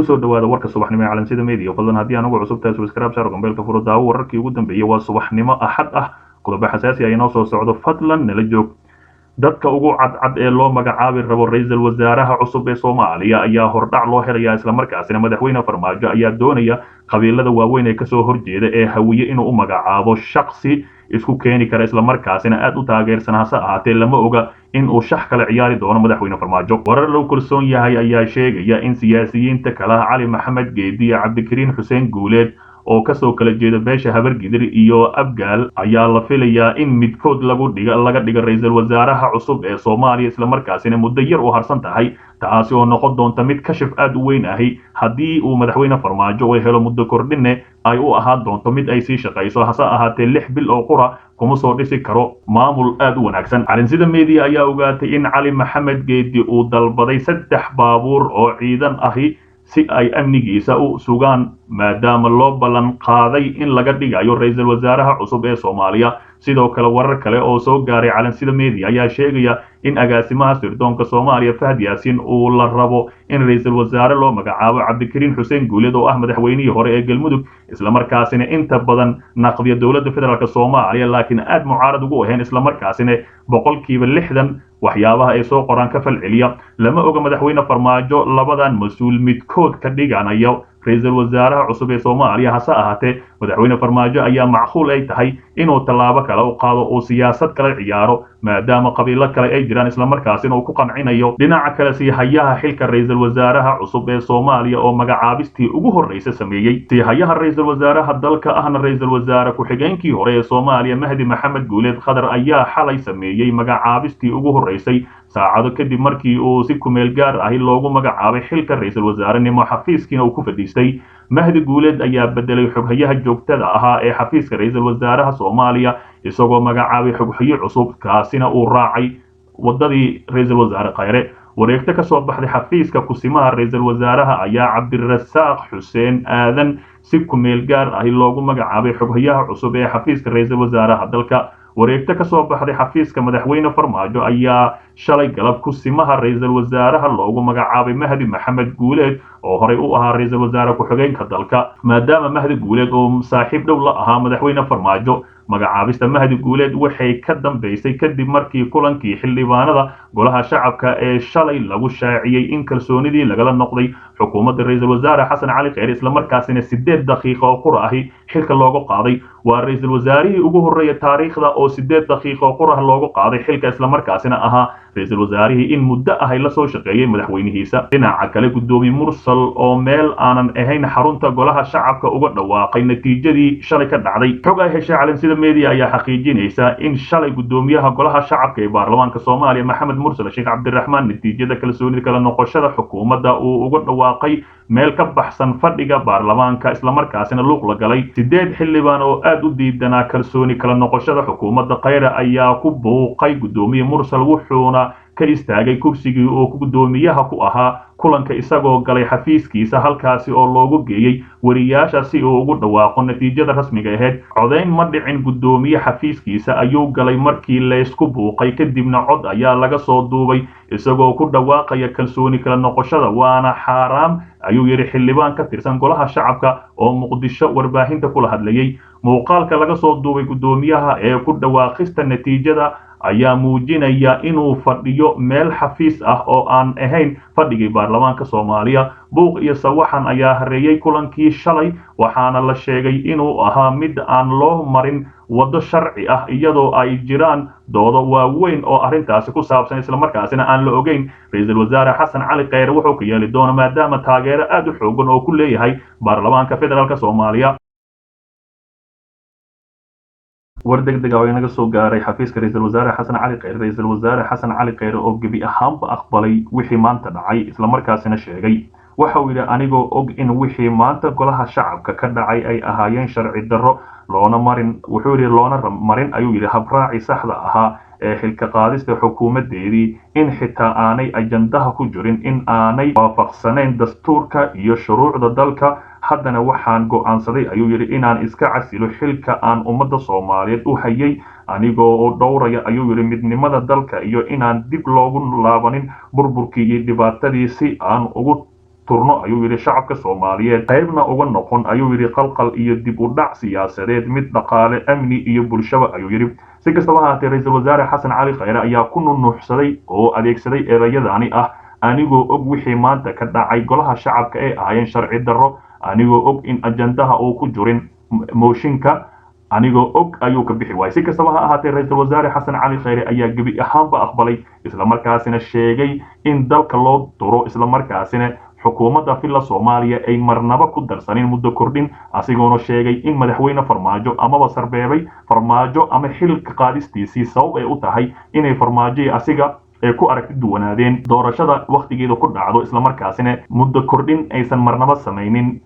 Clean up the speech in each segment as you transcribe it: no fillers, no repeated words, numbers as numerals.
Kusoo dhawaada warka subaxnimo ee Calansida Media. Fadlan haddii aan ugu cusub tahay, subscribe saar, gambeelka furo, daawo wararkii ugu dambeeyay. Waa subaxnimo Axad ah, qodobo xasaasi ah inoo soo socdo, fadlan nala joog. Dadka ugu cadcad ee loo magacaabi rabo ra-iisul wasaaraha cusub ee Soomaaliya ayaa hordhac loo helayaa, islamarkaasina madaxweyne Farmaajo ayaa doonaya qabiilada waaweyn ee kasoo horjeeda ee Hawiye inuu u magacaabo shaksi isku keeni kara, islamarkaasina aad u taageersan. Hase ahaatee, lama oga in uu shax kale ciyaari doono madaxweyne Farmaajo. Warar lagu kalsoon yahay ayaa sheegaya in siyaasiyiinta kalaha Cali Maxamed Geedi iyo Cabdikariin Xuseen Guuleed oo kasoo kala jeeda beesha Habargidir iyo Abgaal ayaa la filayaa in midkood lagu dhiga laga dhigo ra-iisul wasaaraha cusub ee Soomaaliya, islamarkaasina muddo yar u harsan tahay, taasi oo noqon doonta mid kashif aad u weyn ahi. Haddii uu madaxweyne Farmaajo uu helo muddo kordhine, ay u ahaan doonto mid ay sii shaqayso. Hase ahaatee, 6 bil oo qura kuma soo dhisi karo maamul aad u wanaagsan. Calinsida Media ayaa ogaatay in Cali Maxamed Geedi uu dalbaday 3 baabuur oo ciidan ahi si ay amnigiisa u sugaan, maadaama loo ballan qaaday in laga dhigayo ra-iisul wasaaraha cusub ee Soomaaliya. Sidoo kale, warar kale oo soo gaaray Calansida Media ayaa sheegaya in agaasimaha sirdoonka Soomaaliya Fahad Yaasiin uu la rabo in ra-iisul wasaare loo magacaabo Cabdikariin Xuseen Guuleed oo ah madaxweynihii hore ee Galmudug, islamarkaasina inta badan naqdiya dowladda federaalk Soomaaliya, laakiin aad mucaarad ugu ahayn, islamarkaasina 60% waxyaabaha ay soo qoraan ka falceliya. Lama oga madaxweyne Farmaajo labadan mas-uul midkood ka dhiganayo ra-iisul wasaaraha cusub ee Soomaaliya. Hase ahaatee, madaxweyne Farmaajo ayaa macquul ay tahay inuu tallaabo kale u qaado uu siyaasad kala ciyaaro, maadaama qabiilo kale ay jiraan, islamarkaasina uu ku qancinayo. Dhinaca kale, siihayaha xilka ra-iisul wasaaraha cusub ee Soomaaliya oo magacaabistii ugu horreysa sameeyey. Siihayaha ra-iisul wasaaraha dalka ahna ra-iisul wasaare ku-xigeenkii hore ee Soomaaliya Mahdi Maxamed Guuleed Khadar ayaa xalay sameeyey magacaabistii ugu horreysay, saacado kadib markii uu si kumeel gaar ahi loogu magacaabay xilka ra-iisul wasaarenimo, xafiiskiina uu ku fadhiistay. Mahdi Guuleed ayaa bedelay xoghayaha joogtada ahaa ee xafiiska ra-iisul wasaaraha Soomaaliya, isagoo magacaabay xoghaye cusub, kaasina uu raacay wadadii ra-iisul wasaare Khayre. Wareegto ka soo baxday xafiiska kusimaha ra-iisul wasaaraha ayaa Cabdirasaaq Xuseen Aadan si kumeel gaar ahi loogu magacaabay xoghayaha cusub ee xafiiska ra-iisul wasaaraha dalka. Wareegto ka soo baxday xafiiska madaxweyne Farmaajo ayaa shalay galab kusimaha ra-iisul wasaaraha loogu magacaabay Mahdi Maxamed Guuleed oo horey u ahaa ra-iisul wasaare ku-xigeenka dalka, maadaama Mahdi Guuleed oo saaxiib dhow la ahaa madaxweyne Farmaajo. Magacaabista Mahdi Guuleed waxay ka dambeysay kadib markii kulankii xildhibaanada golaha shacabka ee shalay lagu shaaciyey in kalsoonidii lagala noqday xukuumadda ra-iisul wasaare Xasan Cali Kheyr, islamarkaasina 8 daqiiqo oo qura ahi xilka loogu qaaday. Waa ra-iisul wasaarihii ugu horreeya taariikhda oo 8 daqiiqo oo qurah loogu qaaday xilka, islamarkaasina ahaa ra-iisul wasaarihii in muddo ahay lasoo shaqeeyey madaxweynihiisa. Dhinaca kale, guddoomiye Mursal oo meel aanan ahayn xarunta golaha shacabka uga dhawaaqay natiijadii shalay ka dhacday. Xog ay heshay Calansida Media ayaa xaqiijinaysa in shalay guddoomiyaha golaha shacabka ee baarlamaanka Soomaaliya Maxamed Mursal Sheekh Cabdiraxmaan natiijada kalsoonida kala noqoshada xukuumadda uu uga dhawaaqay meel ka baxsan fadhiga baarlamaanka, islamarkaasina luuq la galay. 8 xildhibaan oo aad u diidanaa kalsooni kala noqoshada xukuumadda Khayre ayaa ku buuqay guddoomiye Mursal, wuxuuna ka istaagay kursigii uu guddoomiyaha ku ahaa kulanka, isagoo galay xafiiskiisa, halkaasi oo loogu geeyey wariyaasha si uu ugu dhawaaqo natiijada rasmiga ahayd. Codayn ma dhicin, guddoomiye xafiiskiisa ayuu galay markii laysku buuqay, kadibna cod ayaa laga soo duubay isagoo ku dhawaaqaya kalsooni kala noqoshada. "Waana xaaraam," ayuu yidhi xildhibaan ka tirsan golaha shacabka oo Muqdisho warbaahinta kula hadlayay. Muuqaalka laga soo duubay guddoomiyaha ee ku dhawaaqista natiijada ayaa muujinaya inuu fadhiyo meel xafiis ah oo aan ahayn fadhigii baarlamaanka Soomaaliya. Buuq iyo sawaxan ayaa hareeyey kulankii shalay, waxaana la sheegay inuu ahaa mid aan loo marin waddo sharci ah, iyadoo ay jiraan doodo waaweyn oo arrintaasi ku saabsan, islamarkaasina aan la ogeyn ra-iisul wasaare Xasan Cali Kheyre wuxuu ka yeeli doono, maadaama taageero aad u xoogan oo ku leeyahay baarlamaanka federaalk Soomaaliya. War deg deg ah oo inaga soo gaaray xafiiska ra-iisul wasaare Xasan Cali Kheyre. Ra-iisul wasaare Xasan Cali Kheyre oo gebi ahaanba aqbalay wixii maanta dhacay, islamarkaasina sheegay, waxa uu yidhi: "Anigoo og in wixii maanta golaha shacabka ka dhacay ay ahaayeen sharci darro, loona marin," wuxuu yidhi, "loona marin," ayuu yidhi, "habraaci saxda ahaa ee xilka qaadista xukuumaddeedii, in xitaa aanay ajandaha ku jirin, in aanay waafaqsanayn dastuurka iyo shuruucda dalka, haddana waxaan go'aansaday," ayuu yidhi, "inaan iska casilo xilka aan ummadda Soomaaliyeed u hayay, anigoo u dhowraya," ayuu yidhi, "midnimada dalka iyo inaan dib loogu laabanin burburkii iyo dhibaatadii si aan ugu Turno, ayuu yidhi, shacabka Soomaaliyeed, qaybna uga noqon, ayuu yidhi, qalqal iyo dib u dhac siyaasadeed, mid dhaqaale, amni iyo bulshaba, ayuu yidhi. Si kastaba haatee, ra-iisul wasaare Xasan Cali Khayre ayaa ku nunuuxsaday oo adeegsaday erayadani ah: "Anigoo og wixii maanta ka dhacay golaha shacabka ee ahaayeen sharci darro, anigoo og in ajandaha uu ku jirin mooshinka, anigoo og," ayuu ka bixi waayay. Si kastaba ha ahaatee, ra-iisul wasaare Xasan Cali Khayre ayaa gebi ahaanba aqbalay, islamarkaasina sheegay in dalka loo duro, islamarkaasina xukuumadda Villa Soomaaliya ay marnaba ku darsanin muddo kordhin, asigoona sheegay in madaxweyne Farmaajo amaba sarbeebay Farmaajo ama xilka qaadistiisii sabab ay u tahay inay Farmaajo asiga ay ku aragti duwanaadeen doorashada wakhtigeeda ku dhacdo, islamarkaasina muddo kordhin aysan marnaba samaynin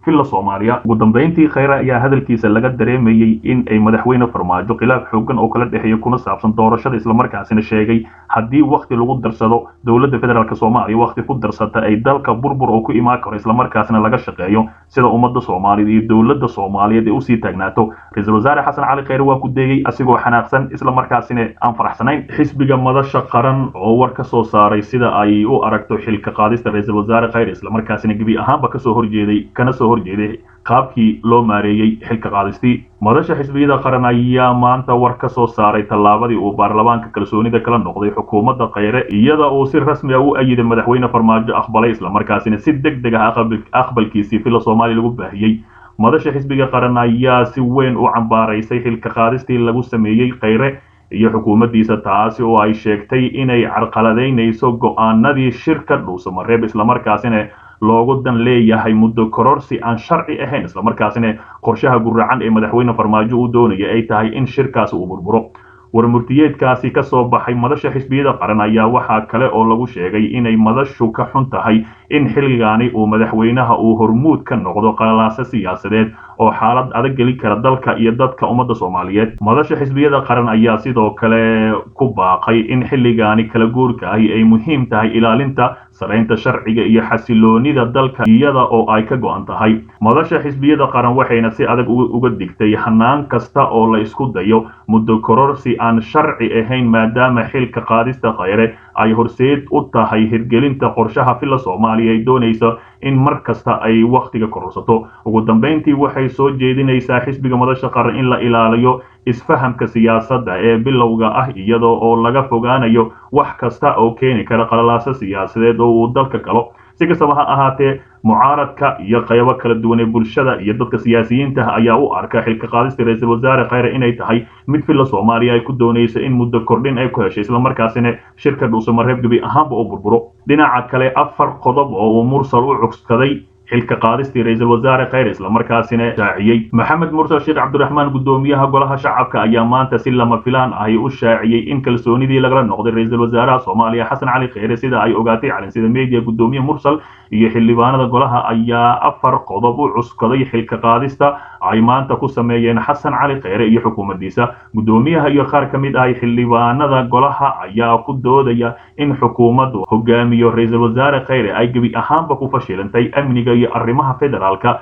Villa Soomaaliya. Ugu dambeyntii, Khayre ayaa hadalkiisa laga dareemayey in ay madaxweyne Farmaajo khilaaf xoogan oo kala dhexeeya kuna saabsan doorashada, islamarkaasina sheegay haddii wakhti lagu darsado dowladda federaalk Soomaaliya wakhti ku darsata ay dalka burbur oo ku imaan karo, islamarkaasina laga shaqeeyo sida ummadda Soomaaliyeed iyo dowladda Soomaaliyeed ay usii taagnaato. Ra-iisul wasaare Xasan Cali Khayre waa ku deegay asigoo xanaaqsan, islamarkaasina aan faraxsanayn. Xisbiga Madasha Qaran oo war ka soo saaray sida ay u aragto xilka qaadista ra-iisul wasaare Khayre, islamarkaasina gebi ahaanba kasoo horjeeday kana soo horjeeday qaabkii loo maareeyey xilka qaadistii. Madasha Xisbiyada Qaran ayaa maanta war ka soo saaray tallaabadii uu baarlamaanka kalsoonida kala noqday xukuumadda Khayre, iyada uu si rasmi ah u ayiday madaxweyne Farmaajo aqbalay, islamarkaasina si deg deg ah aqbalkiisii Villa Soomaaliya lagu baahiyey. Madasha Xisbiga Qaran ayaa si weyn u cambaaraysay xilka qaadistii lagu sameeyey Khayre iyo xukuumaddiisa, taasi oo ay sheegtay inay carqaladaynayso go'aanadii shirka Dhuusamareeb, islamarkaasina loogu dan leeyahay muddo kororsi aan sharci ahayn, islamarkaasina qorshaha guracan ee madaxweyne Farmaajo uu doonaya ay tahay in shirkaasi uu burburo. Warmurtiyeedkaasi ka soo baxay Madasha Xisbiyada Qaran ayaa waxaa kale oo lagu sheegay inay madashu ka xun tahay in xilligaani uu madaxweynaha uu hormuud ka noqdo qalalaase siyaasadeed oo xaalad adag geli kara dalka iyo dadka ummadda Soomaaliyeed. Madasha Xisbiyada Qaran ayaa sidoo kale ku baaqay in xilligaani kala guurka ahi ay muhiim tahay ilaalinta saraynta sharciga iyo xasiloonida dalka, iyada oo ay ka go'an tahay Madasha Xisbiyada Qaran, waxayna si adag uga digtay hanaan kasta oo la isku dayo muddo kororsi aan sharci ahayn, maadaama xilka qaadista Khayre ay horseed u tahay hirgelinta qorshaha Villa Soomaaliya ay doonayso in mar kasta ay wakhtiga kororsato. Ugu dambeyntii, waxay soo jeedinaysaa xisbiga Madasha Qaran in la ilaaliyo isfahamka siyaasadda ee bilowga ah, iyadoo oo laga fogaanayo wax kasta oo keeni kara qalalaase siyaasadeed oo uu dalka galo. Si kastaba ha ahaatee, mucaaradka iyo qaybo kala duwan ee bulshada iyo dadka siyaasiyiinta ayaa u arka xilka qaadista ra-iisul wasaare Khayre inay tahay mid Villa Soomaaliya ay ku doonayso in muddo kordhin ay ku heshay, islamarkaasina shirka Dhuusamareeb gebi ahaanba oo burburo. Dhinaca kale, 4 qodob oo uu Mursal u cugskaday xilka qaadistii ra-iisul wasaare Khayre, islamarkaasina shaaciyey. Maxamed Mursal Sheekh Cabdiraxmaan, guddoomiyaha golaha shacabka, ayaa maanta si lama filaan ahi u shaaciyey in kalsoonidii lagala noqday ra-iisul wasaaraha Soomaaliya Xasan Cali Khayre. Sida ay ogaatay Calinsida Media, guddoomiye Mursal iyo xildhibaanada golaha ayaa 4 qodob u cuskaday xilka qaadista ay maanta ku sameeyeen Xasan Cali Khayre iyo xukuumaddiisa. Guddoomiyaha iyo qaar ka mid ah xildhibaanada golaha ayaa ku doodaya in xukuumaddu hogaamiyo ra-iisul wasaare Khayre ay gebi ahaanba ku fashilantay amniga iyo arrimaha federaalka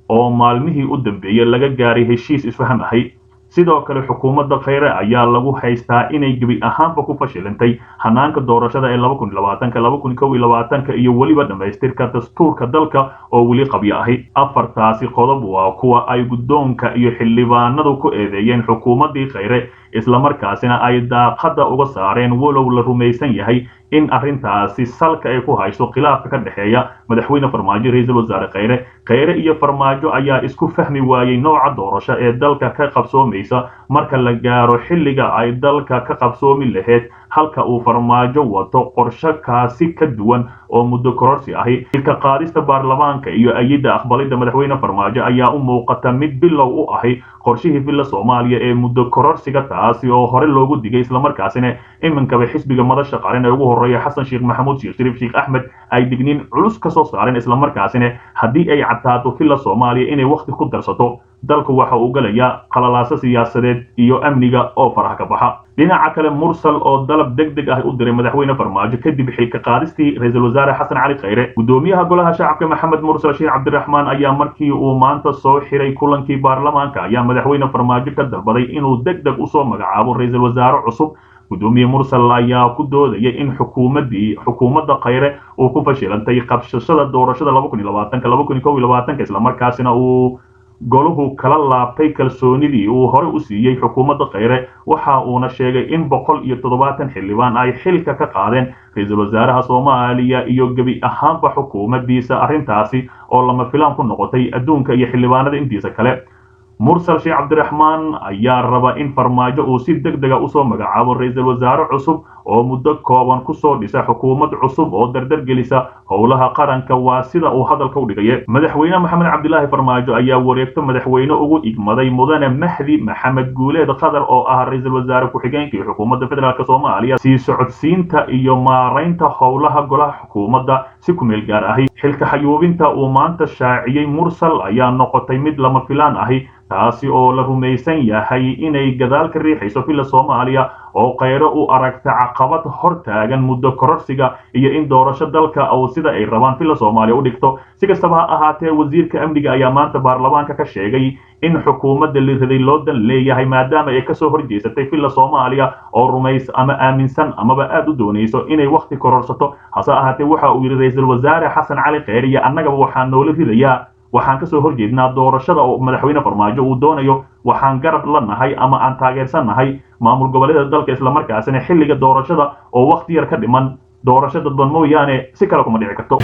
oo maalmihii u dambeeyey laga gaaray heshiis isfaham ahay. Sidoo kale, xukuumadda Khayre ayaa lagu haystaa inay gebi ahaanba ku fashilantay hanaanka doorashada ee 2020, 2021 iyo weliba dhammaystirka dastuurka dalka oo weli qabyo ahi. Afartaasi qodob waa kuwa ay guddoonka iyo xildhibaanadu ku eedeeyeen xukuumaddii Khayre, islamarkaasina ay daaqadda uga saareen, walow la rumaysan yahay in arrintaasi salka ay ku hayso khilaafka ka dhexeeya madaxweyne Farmaajo, ra-iisul wasaare Khayre. Khayre iyo Farmaajo ayaa isku fahmi waayey nooca doorasho ee dalka ka qabsoomaysa marka la gaaro xilliga ay dalka ka qabsoomi lahayd, halka uu Farmaajo wato qorshe kaasi ka duwan oo muddo kororsi ahi. Xilka qaadista baarlamaanka iyo ayidda aqbalidda madaxweyne Farmaajo ayaa u muuqata mid bilow u ahi qorshihii Villa Soomaaliya ee muddo kororsiga, taasi oo hore loogu digay, islamarkaasina iminkaba xisbiga Madasha Qaran ee ugu horreeya Xasan Sheekh Maxamuud, Sheekh Shariif Sheekh Axmed ay digniin culus ka soo saareen, islamarkaasina haddii ay cadtaato Villa Soomaaliya inay wakhti ku darsato, dalku waxa uu galayaa qalalaaso siyaasadeed iyo amniga oo faraha ka baxa. Dhinaca kale, Mursal oo dalab deg deg ah u diray madaxweyne Farmaajo kadib xilka qaadistii ra-iisul wasaare Xasan Cali Khayre. Guddoomiyaha golaha shacabka Maxamed Mursal Sheekh Cabdiraxmaan ayaa markii uu maanta soo xiray kulankii baarlamaanka ayaa madaxweyne Farmaajo ka dalbaday inuu deg deg usoo magacaabo ra-iisul wasaare cusub. Gudoomiye Mursal ayaa ku doodayay in xukuumadda Kheyre uu ku fashilantay qabsashada doorashada 2020-2021, islamarkaasina uu goluhu kala laabtay kalsoonidii uu hore u siiyey xukuumadda Kheyre. Waxa uuna sheegay in 170 xildhibaan ay xilka ka qaadeen ra-iisul wasaaraha Soomaaliya iyo gebi ahaanba xukuumaddiisa, arrintaasi oo lama filaan ku noqotay adduunka iyo xildhibaanada intiisa kale. Mursal Sheekh Cabdiraxmaan ayaa raba in Farmaajo uu si deg dega usoo magacaabo ra-iisul wasaare cusub oo muddo kooban kusoo dhisa xukuumad cusub oo dardar gelisa howlaha qaranka, waa sida uu hadalka u dhigaye. Madaxweyne Maxamed Cabdilaahi Farmaajo ayaa wareegto madaxweyne ugu igmaday mudane Mahdi Maxamed Guuleed Khadar oo ah ra-iisul wasaare ku-xigeenkii xukuumadda federaalk Soomaaliya sii socodsiinta iyo maaraynta howlaha golaha xukuumadda si ku meel gaar ahi. Xilka xayuubinta uu maanta shaaciyey Mursal ayaa noqotay mid lama filaan ahi, taasi oo la rumaysan yahay inay gadaal ka riixayso Villa Soomaaliya oo Kheyre u aragta caqabad hor taagan muddo kororsiga iyo in doorasho dalka oo sida ay rabaan Villa Soomaaliya u dhigto. Si kastaba ha ahaatee, wasiirka amniga ayaa maanta baarlamaanka ka sheegay in xukuumadda la riday loo dan leeyahay, maadaama ay kasoo horjeesatay Villa Soomaaliya oo rumays ama aaminsan amaba aad u doonayso inay wakhti kororsato. Hase ahaatee, waxa uu yidhi ra-iisul wasaare Xasan Cali Kheyre iyo annagaba waxaa noola ridayaa, waxaan kasoo horjeednaa doorashada oo madaxweyne Farmaajo uu doonayo, waxaan garab la nahay ama aan taageersan nahay maamul goboleeda dalka, islamarkaasina xilliga doorashada oo wakhti yar ka dhiman doorasho dadban mooyaane si kale kuma dhici karto.